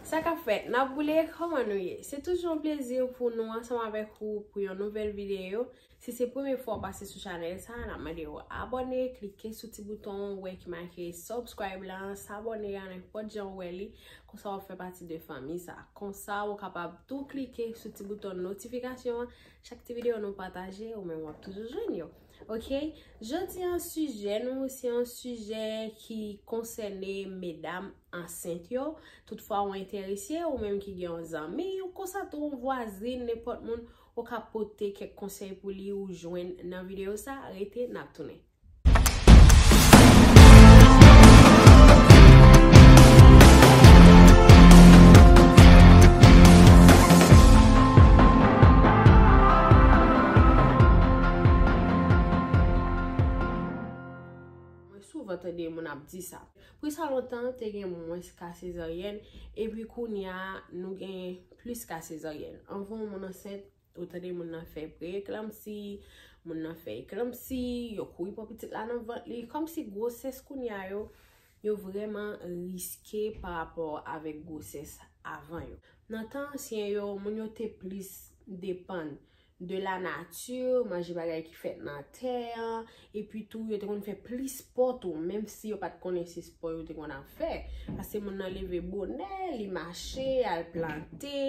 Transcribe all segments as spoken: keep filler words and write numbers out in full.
Sa k ap fèt? N ap boule, kòman nou ye? Se toujou yon plezi pou nou ansanm avèk ou pou yon nouvèl videyo. Si se premye fwa w pase sou chanèl sa, n ap mande w abòne, klike sou ti bouton ou wè ki make subscribe la, sabòne a nenpòt jan ou wè li, konsa w ap fè pati de fanmi sa. Konsa ou kapab tou klike sou ti bouton notifikasyon an, chak ti videyo nou pataje, ou menm w ap toujou jwenn yo. Ok? Jodi an, sijè nou, se yon sijè ki konsène medam ansent yo. Toutfwa ou enterese, ou menm ki gen yon zanmi, ou konsa tou yon vwazin, nenpòt moun, ou ka pote kèk konsèy pou li ou jwenn nan videyo sa, rete n ap tounen. Mwen souvan tande moun ap di sa. Pou sa lontan, te gen mwens ka sezaryèn, epi kounye a, nou gen plis ka sezaryèn. Anvan yon moun ansent, ou tande moun nan fè pre-eklanpsi, moun nan fè eklanpsi, yo kouri pran pitit la nan vant li, kòmsi gwosès kounye a yo, yo vrèman riske pa rapò avèk gwosès avan yo. Nan tan ansyen yo, moun yo te plis depann de la nature, manje bagay ki fèt nan tè an, epi tou yo te konn fè plis spò tou, menm si yo pa t konnen se spò yo te konn ap fè. Paske moun nan leve bonè, li mache, al plante,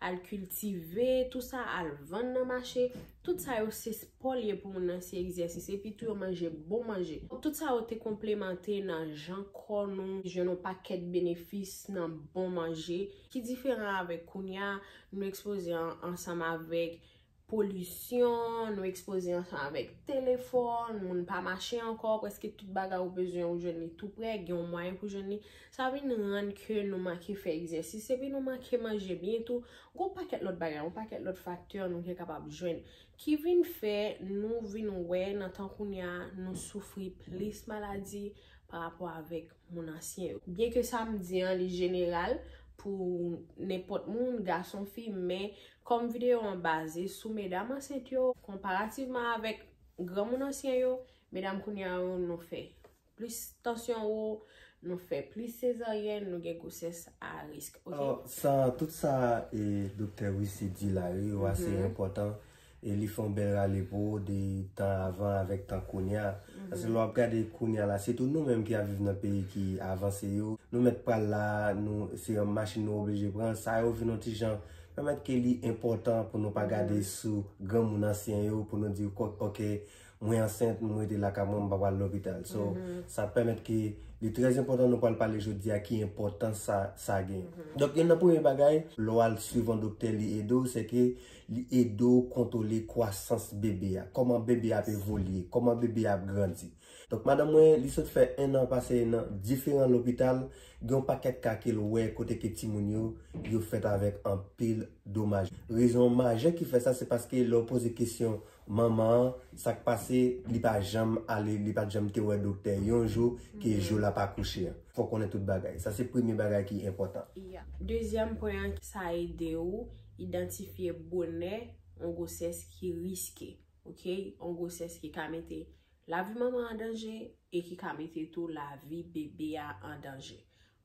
al kiltive, tout sa, al vann nan mache. Tout sa yo se spò li ye pou moun nan, se egzèsis. Epi tou yo manje bon manje. Tout sa yo te konplemante nan jan kò nou jwenn yon pakèt benefis nan bon manje ki diferan avèk kounye a, nou ekspoze an, ansanm avèk polisyon, nou ekspoze ansanm avèk telefòn, moun pa mache ankò, prèske tout bagay ou bezwen ou jwenn li tou prè, gen yon mwayen pou jwenn li. Sa vin rann ke nou manke fè egzèsis, epi nou manke manje byen tou. Gon pakèt lòt bagay, yon pakèt lòt faktè nou te kapab jwenn. Ki vin fè nou vin wè nan tan kounye a nou soufri plis maladi pa rapò avèk moun ansyen yo. Byenke sa m di an, li jeneral pou nenpòt moun, gason, fi, men kòm videyo an baze sou medam ansent yo, konparativman avèk granmoun ansyen yo, medam kounye a yo, nou fè plis tansyon wo, nou fè plis sezaryèn, nou gen gwosès a risk. Ok? Alò, sa, tout sa e, Doktè Wissy di la yo, yo ase enpòtan. E li fè yon bèl rale pou ou de tan avan avèk tan kounye a. Paske lè w ap gade kounye a la, sitou nou menm ki ap viv nan peyi ki avanse yo, nou mèt pral la, nou, se yon machin nou oblije pran, sa yo vin yon ti jan pèmèt ke li enpòtan pou nou pa gade sou granmoun ansyen yo, pou nou di, "Ko-, ok, mwen ansent, mwen rete lakay mwen, m pa pral lopital." So, sa pèmèt ke li trè enpòtan nou pral pale jodi a ki enpòtans sa, sa gen. Donk, youn nan premye bagay, lè w al swiv yon doktè, li ede w, se ke li ede w kontwole kwasans bebe a, kòman bebe a ap evolye, kòman bebe a ap grandi. Donk, madanm mwen, li sot fè en an pase nan diferan lopital, gen yon pakèt ka ke l wè kote ke timoun yo, yo fèt avèk anpil domaj. Rezon majè ki fè sa, se paske lè w poze kesyon manman an, sa k pase, li pa janm ale, li pa t janm te wè doktè yon jou, ke jou l ap akouche an. Fò w konnen tout bagay. Sa se premye bagay ki enpòtan. Ya. Dezyèm pwen an, sa ede w idantifye bonè yon gwosès ki riske. Ok? Yon gwosès ki ka mete lavi manman an an danje e ki ka mete tou lavi bebe a an danje.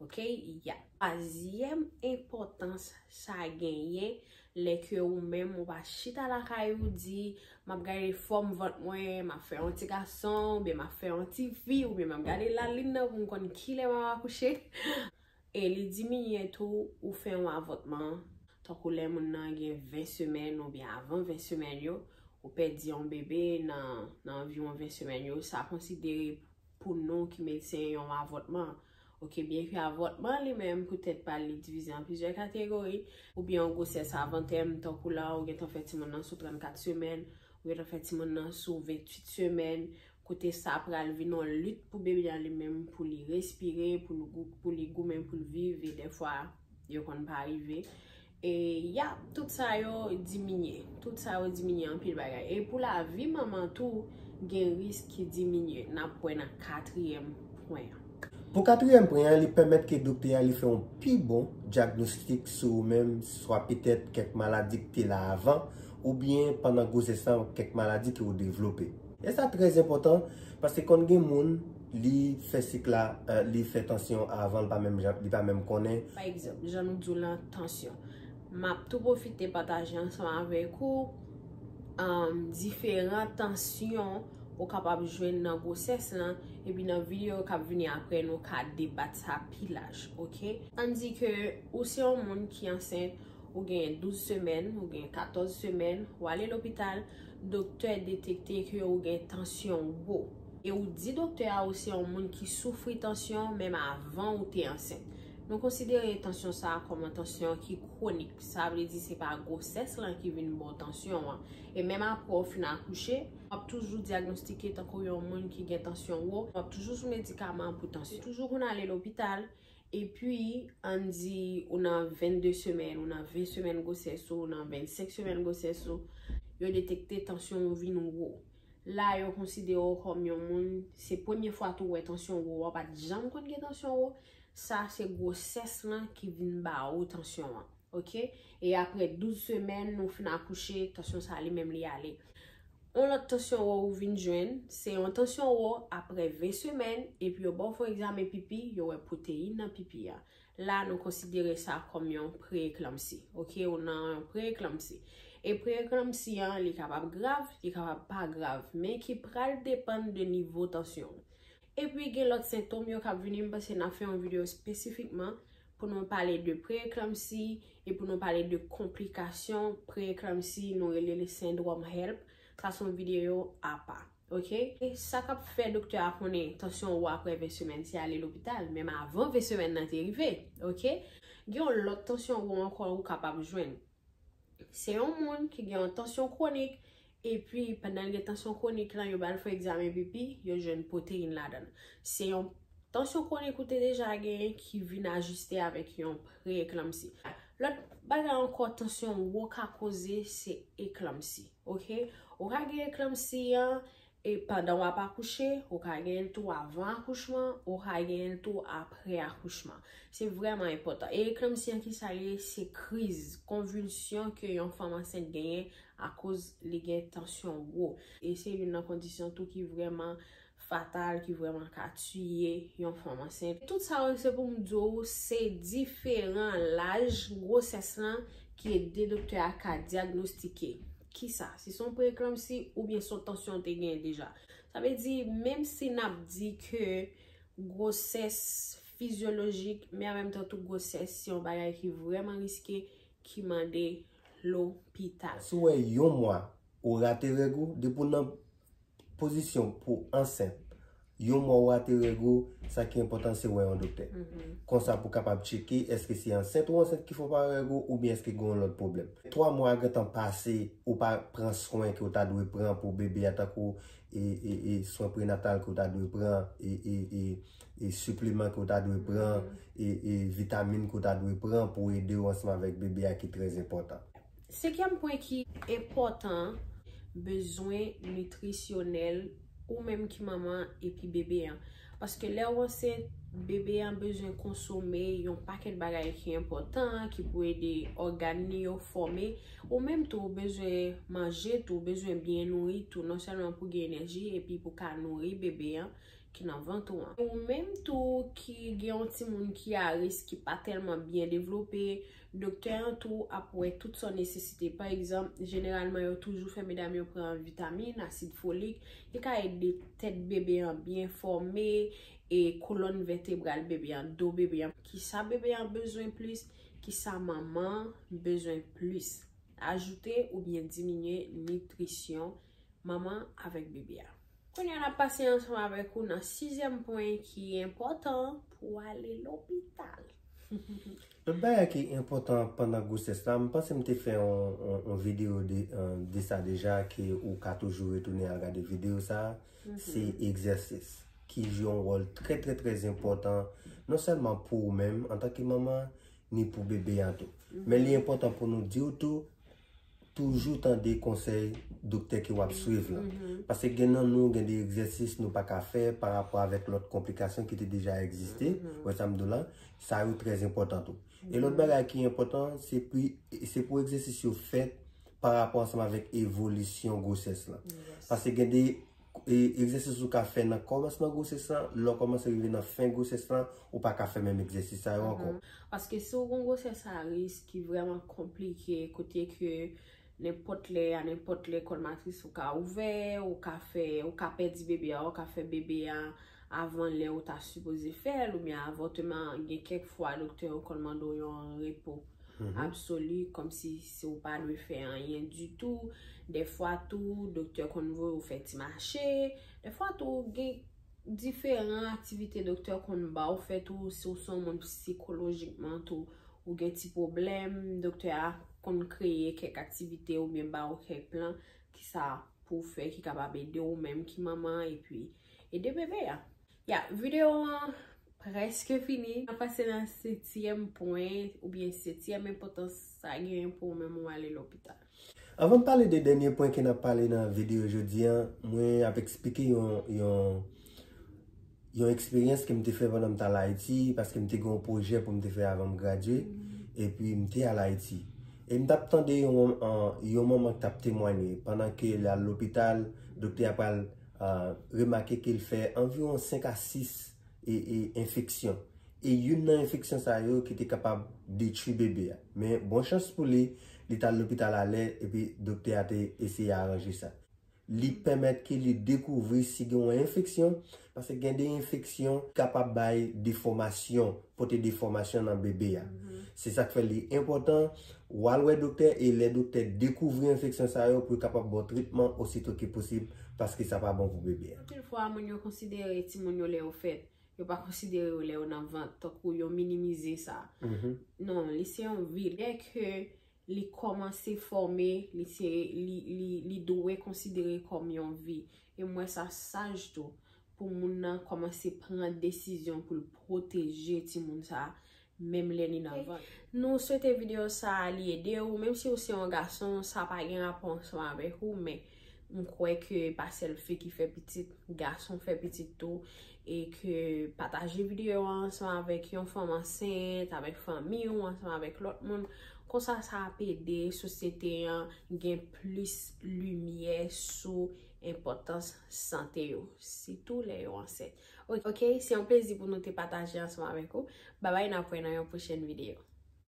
Ok? Ya. Twazyèm enpòtans sa genyen lè ke ou menm ou pa chita lakay ou di, "M ap gade fòm vant mwen, m ap fè yon ti gason, oubyen m ap fè yon ti fi, oubyen m ap gade lalin nan pou m konn kilè m ap akouche." E li diminye tou, ou fè yon avòtman, tankou lè moun nan gen ven semèn oubyen avan ven semèn yo, ou pèdi yon bebe nan, nan anviwon ven semèn yo, sa konsidere pou nou ki medsen yon avòtman. Ok, byenke avòtman li menm poutèt pa l li divize an plizyè kategori, oubyen yon gwosès avantèm, tankou la ou gentan fè timoun nan sou trannkat semèn, ou gentan fè timoun nan sou venntuit semèn, kote sa pral vin yon lit pou bebe a li menm, pou li respire, pou li gou-, pou li goumen, pou l viv, e dèfwa yo konn pa rive. E ya, tout sa yo diminye. Tout sa yo diminye anpil bagay. E pou lavi manman tou, gen risk ki diminye. N ap wè nan katriyèm pwen an. Pou katriyèm pwen an, li pèmèt ke doktè a li fè yon pi bon dyagnostik sou ou menm, swa petèt kèk maladi ki te la avan, oubyen pandan gwosès lan, kèk maladi ke ou devlope. E sa trè enpòtan, paske konn gen moun, Li fè sik la, eh, li fè tansyon avan, li pa menm jan, li pa menm konnen. Pa egzanp, jan nou di w lan, tansyon. M ap tou pwofite pataje ansanm avèk ou um, diferan tansyon ou kapab jwenn nan gwosès lan, epi nan videyo k ap vini apre, nou ka debat sa pi laj, oke? Ann di ke ou se yon moun ki ansent, ou gen douz semèn, ou gen katòz semèn, ou ale lopital, doktè detekte ke ou gen tansyon wo. E ou di doktè a ou se yon moun ki soufri tansyon menm avan ou te ansent. Nou konsidere tansyon sa a kòm yon tansyon ki kwonik. Sa vle di se pa gwosès lan ki vin ba w tansyon an. E menm apre w fin akouche, w ap toujou dyagnostike tankou yon moun ki gen tansyon wo, w ap toujou sou medikaman pou tansyon. Toujou konn ale lopital, epi ann di ou nan vennde semèn, ou nan ven semèn gwosès ou, ou nan vennsenk semèn gwosès ou, yo detekte tansyon ou vin wo. La, yo konsidere w kòm yon moun, se premye fwa tou w wè tansyon wo, w pa t janm konn gen tansyon wo, sa se gwosès lan ki vin ba ou tansyon an, oke? E apre douz semèn, nou fin akouche, tansyon sa li menm li ale. Yon lòt tansyon wo ou vin jwenn, se yon tansyon wo apre ven semèn, epi yo ba w fè yon egzamen pipi, yo wè pwoteyin nan pipi a. La, nou konsidere sa kòm yon pre-eklanmsi, oke? Ou nan yon pre-eklanmsi. E pre-eklanmsi an, li kapab grav, li kapab pa grav, men ki pral depann de nivo tansyon w. Epi gen lòt sentòm yo k ap vini, m panse n ap fè yon videyo espesifikman pou nou pale de pre-eklanmsi e pou nou pale de konplikasyon pre-eklanmsi, nou rele li sendwòm HELLP. Sa se yon videyo apa, oke? E sa k ap fè doktè a konnen tansyon ou apre ven semèn se ale lopital, menm avan ven semèn nan te rive, oke? Gen yon lòt tansyon ou ankò ou kapab jwenn. Se yon moun ki gen yon tansyon kwonik, epi pandan l gen tansyon kwonik lan, yo ba l fè egzamen pipi, yo jwenn pwoteyin ladan l. Se yon tansyon kwonik ou te deja genyen ki vin ajiste avèk yon pre-eklanmsi. Lòt bagay ankò tansyon wo ka koze, se eklanmsi, oke? Ou ka gen eklanmsi an, e pandan w ap akouche, ou ka genyen l tou avan akouchman, ou ka genyen l tou apre akouchman. Se vrèman enpòtan. E eklanmsi an ki sa l ye? Se kriz, konvilsyon ke yon fanm ansent genyen akoz li gen tansyon wo. E se youn nan kondisyon tou ki vrèman fatal, ki vrèman ka tiye yon fanm ansent. Tout sa yo se pou m di w, se diferan laj gwosès lan ki ede doktè a ka dyagnostike. Kisa? Si se yon pre-eklanmsi oubyen se yon tansyon w te genyen deja. Sa vle di, menm si n ap di ke gwosès fizyolojik, men an menm tan tou gwosès se yon bagay ki vrèman riske, ki mande lopital. Si w wè yon mwa ou rate règ ou, depi w nan pozisyon pou ansent, yon mwa ou rate règ ou, sa ki enpòtan se wè yon doktè. Konsa pou kapab tcheke èske se ansent ou ansent ki fè w pa wè règ ou oubyen èske gen yon lòt pwoblèm. Twa mwa a gentan pase, ou pa pran swen ke w ta dwe pran pou bebe a, tankou e, e, e swen prenatal ke w ta dwe pran, e, e, e, e sipliman ke w ta dwe pran, e, e vitamin ke w ta dwe pran pou ede w ansanm avèk bebe a ki trè enpòtan. Senkyèm pwen ki enpòtan, bezwen nitrisyonèl ou menm ki manman epi bebe an. Paske lè w ansent, bebe an bezwen konsome yon pakèt bagay ki enpòtan, ki pou ede ògàn li yo fòme. Ou menm tou, ou bezwen manje tou, ou bezwen byen nouri tou, non sèlman pou gen enèji, epi pou ka nouri bebe an ki nan vant ou an. Ou menm tou ki gen yon timoun ki a risk, ki pa tèlman byen devlope, doktè an tou ap wè tout sa w nesesite. Pa egzanp, jeneralman yo toujou fè medam yo pran vitamin, asid folik, li ka ede tèt bebe an byen fòme, e kolòn vètebral bebe an, do bebe an. Kisa bebe an bezwen plis, kisa manman an bezwen plis. Ajoute oubyen diminye nitrisyon manman avèk bebe a. Kounye a n ap pase ansanm avèk ou nan sizyèm pwen ki enpòtan pou w ale lopital. Lòt bagay ki enpòtan pandan gwosès la, m panse m te fè yon, yon, yon videyo de, euh, de sa deja, ke ou ka toujou retounen al gade videyo sa, se egzèsis ki jwe yon wòl trè, trè, trè enpòtan, non sèlman pou ou menm antanke manman, ni pou bebe a tou. Men li enpòtan pou nou di w tou, toujou tande konsèy doktè ke w ap swiv lan. Paske gen nan nou, gen de egzèsis nou pa ka fè pa rapò avèk lòt konplikasyon ki te deja egziste. Wè sa m di w la, sa yo trè enpòtan tou. E lòt bagay ki enpòtan, se pou, se pou egzèsis yo fèt pa rapò ansanm avèk evolisyon gwosès lan. Paske gen de e, egzèsis ou ka fè nan kòmansman gwosès lan, lè w kòmanse rive nan fen gwosès lan, ou pa ka fè menm egzèsis sa yo ankò. Paske si w gen gwosès a risk ki vrèman konplike, kote ke nenpòt lè, a nenpòt lè, kòl matris ou ka ouvè, ou ka fè, ou ka pèdi bebe a, ou ka fè bebe a avan lè ou ta sipoze fè l, oubyen avòtman, gen kèk fwa doktè yo konn mande w yon repo absoli, kòmsi si ou pa dwe fè anyen ditou. Dèfwa tou, doktè konn voye w fè ti mache. Dèfwa tou, gen diferan aktivite doktè konn ba w fè tou, si w se yon moun psikolojikman tou, ou gen ti pwoblèm, doktè a konn kreye kèk aktivite oubyen ba w kèk plan, ki sa pou w fè, ki kapab ede w menm ki manman, epi ede bebe a. Ya, videyo an prèske fini. N ap pase nan setyèm pwen, oubyen setyèm enpòtans sa genyen pou ou menm ou ale lopital. Anvan m pale de dènye pwen ke n ap pale nan videyo jodi a, mwen ap eksplike yon, yon, yon eksperyans ke m te fè pandan m t al Ayiti, paske m te gen yon pwojè pou m te fè avan m gradye, epi m te al Ayiti. E m t ap tande yon, an, yon manman k t ap temwanye, pandan ke l al lopital, doktè a pral, a, remake ke l fè anviwon senk a sis e, e, enfeksyon. E youn nan enfeksyon sa yo ki te kapab detwi bebe a. Men bon chans pou li, li t al lopital alè, epi doktè a te eseye aranje sa. Li pèmèt ke li dekouvri si gen yon enfeksyon, paske gen de enfeksyon kapab bay defòmasyon, pote defòmasyon nan bebe a. Se sa k fè li enpòtan, w al wè doktè, e lè doktè dekouvri enfeksyon sa yo, pou yo kapab ba w tretman osito ke posib, paske sa pa bon pou bebe a. Anpil fwa, moun yo konsidere timoun yo lè yo fèt, yo pa konsidere yo lè yo nan vant, tankou yo minimize sa. Non, li se yon vi. Lè ke li kòmanse fòme, li se, li, li, li dwe konsidere kòm yon vi. E m wè sa saj tou, pou moun nan kòmanse pran desizyon pou l pwoteje timoun sa a, menm lè li nan vant. Nou swete videyo sa a li ede w, menm si ou se yon gason, sa pa gen rapò ansanm avèk ou, men m kwè ke pa sèl fi ki fè pitit, gason fè pitit tou, e ke pataje videyo a ansanm avèk yon fanm ansent, avèk fanmi w, ansanm avèk lòt moun. Konsa sa ap ede sosyete an gen plis limyè sou enpòtans sante yo, sitou lè yo ansent. Ok, ok, se yon plezi pou nou te pataje ansanm avèk ou. Babay, n ap wè nan yon pwochèn videyo.